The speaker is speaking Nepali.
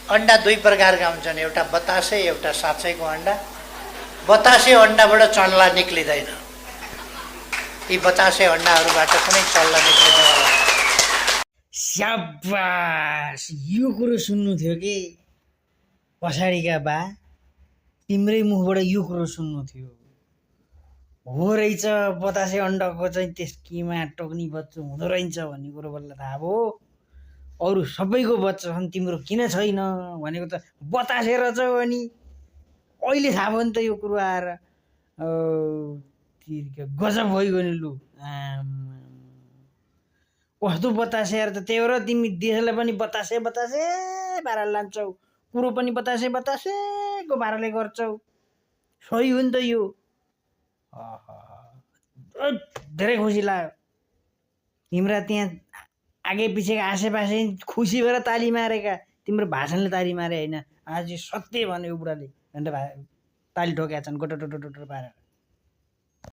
अंडा दुई प्रकारका हुन्छन्, एउटा बतासे एउटा साँच्चैको अंडा। बतासे अंडाबाट चल्ला निक्लिँदैन, यी बतासे अंडाहरूबाट कुनै चल्ला निक्लिँदैन। स्याबास, यो कुरो सुन्नु थियो कि पछाडिका बा, तिम्रै मुखबाट यो कुरो सुन्नु थियो। हो रहेछ, बतासे अन्डाको चाहिँ त्यस किमा टोक्नी बच्चो हुँदो रहेछ भन्ने कुरो बल्ल थाहा भयो। अरू सबैको बच्चा छन्, तिम्रो किन छैन भनेको त बतासे रहेछ अनि अहिले थाहा भयो नि त यो कुरो आएर। गजब भइगयो नि लु। कस्तो बतासे यार, त त्यही भएर तिमी देशलाई पनि बतासे बतासे पाराले लान्छौ, कुरो पनि बतासे बतासेको पाराले गर्छौ। सही हो नि त यो। धेरै खुसी लाग्यो। तिम्रा त्यहाँ आगे पछि आसेपासे खुसी भएर ताली मारेका, तिम्रो भाषणले ताली मारे होइन, आज सत्य भन्यो बुढाले भनेर ताली ठोकेका छन् गोटो टोटो टोटो पारेर।